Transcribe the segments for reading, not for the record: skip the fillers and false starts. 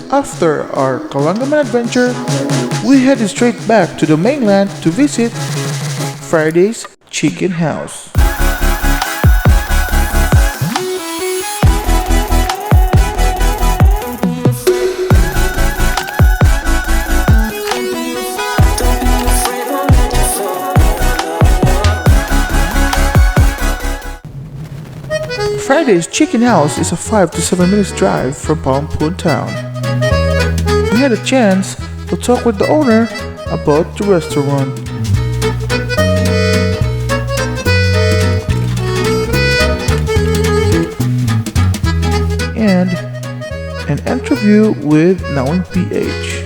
After our Kalanggaman adventure, we headed straight back to the mainland to visit Friday's Chicken House. Friday's Chicken House is a 5 to 7 minutes drive from Palompon town. We had a chance to talk with the owner about the restaurant. And an interview with Knowing PH.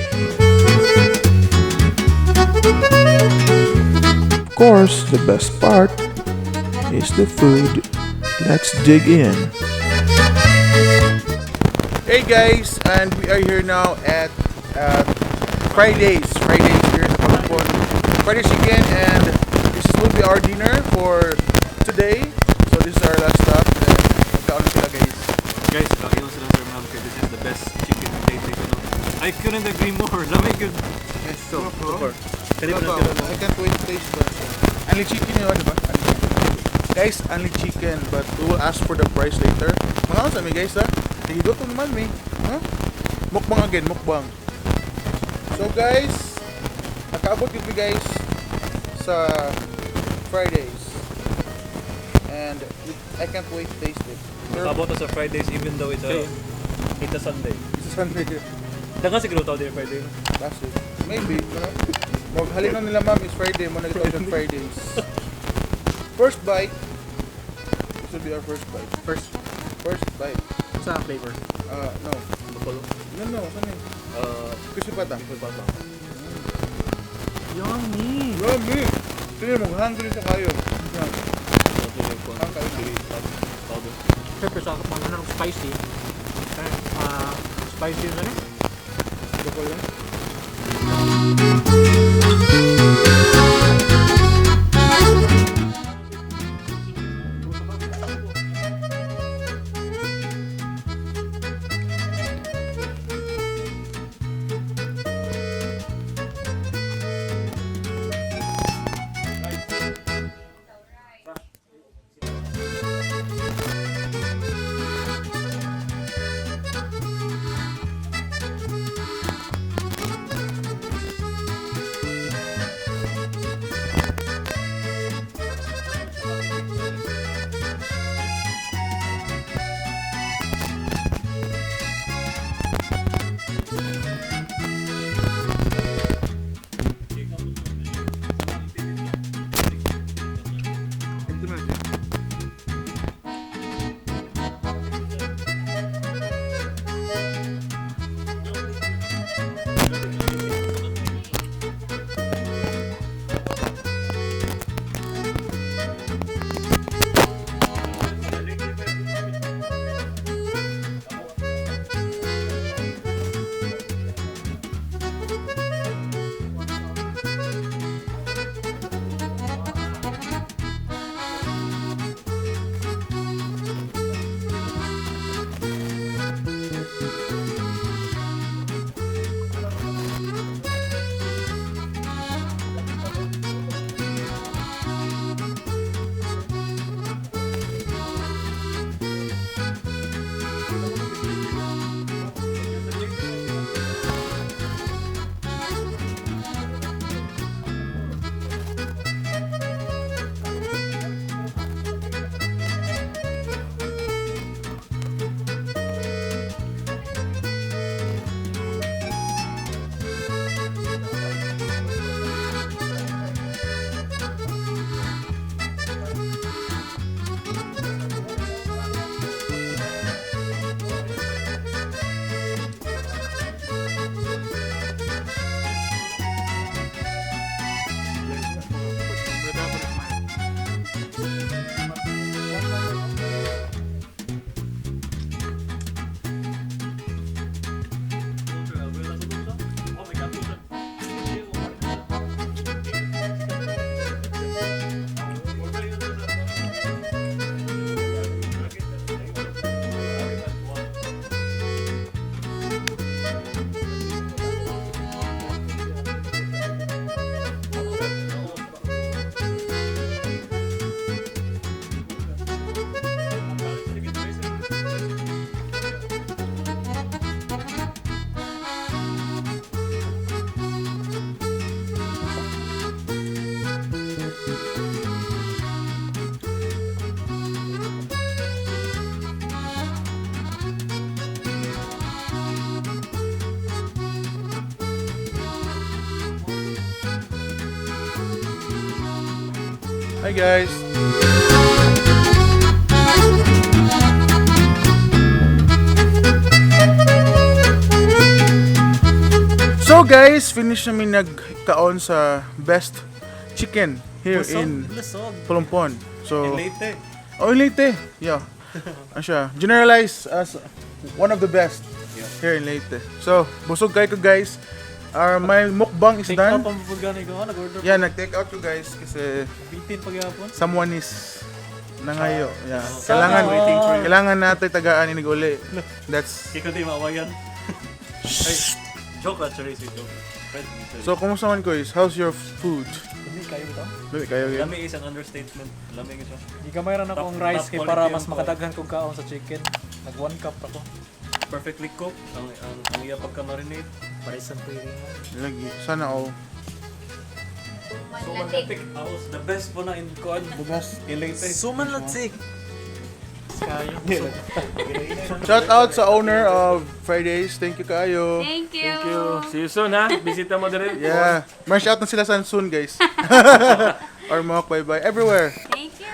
Of course, the best part is the food. Let's dig in. Hey guys, and we are here now at Fridays. Fridays here in Palompon. Fridays again, and this will be our dinner for today. So this is our last stop. And magkaon na sila, guys. Guys, kain sila, Sir Ma'am, kay this is the best chicken lately. No? I couldn't agree more. Lami good. Yes, So, so Kani pa na sila. I can't wait to taste that. Only chicken yun, di ba? Only chicken. Guys, only chicken, but we will ask for the price later. Mga sa mi, guys, ha? Sige, gutom naman mi. Huh? Mukbang again, mukbang. So guys, nakaabot yun mi, guys, sa Fridays. And I can't wait to taste it. Sir, Nakabot na sa Fridays even though it's a Sunday. It's a Sunday. Dagan siguro tao din Friday, no? That's it. Maybe. No? Maghalin na nila ma'am is Friday. Mo nagtawag ng Fridays. First bite. This will be our first bite. First, First bite. Sa flavor? No. Buffalo. No. Saan yun? Crispy pata. Bicol pata. Yummy! Yummy! Sige, mag-hungry sa kayo. Chili powder. Siyempre sa mga ano, spicy. Ah, spicy yun ano? Buffalo. Hi guys. So guys, finish namin nagkaon sa best chicken here in Lusog. Palompon. So, In Leyte. Oh, in Leyte. Yeah. Ano siya? Generalized as one of the best here in Leyte. So, busog kayo ko guys. My mukbang is Take out done. pa mo gani ko. Nag-order. Yeah, nag-take out ko guys kasi Bitin pagyapon. someone is nangayo. Yeah. Sana Kailangan waiting for you. Kailangan natin tagaan inig uli. That's Kiko di maawayan. Ay, joke actually, si joke. Fred, So, kumusta man guys? How's your food? Hindi kayo bitaw. Lami kayo yun. Lami is an understatement. Lami siya. Gigamay ra na akong rice Top kay para quality mas ang makadaghan kog kaon sa chicken. Nag one cup ako. Perfectly cooked. Ang iya pagka-marinate. Parisan ko yung Lagi. Sana all. So malatik. House, the best po na in kuan. The best. In Leyte. Suman latsik. Kayo. Shout out sa owner of Fridays. Thank you kayo. Thank you. Thank you. See you soon ha. Bisita mo dire. Yeah. Merch out na sila soon, guys. Or Mohawk, bye-bye. Everywhere. Thank you.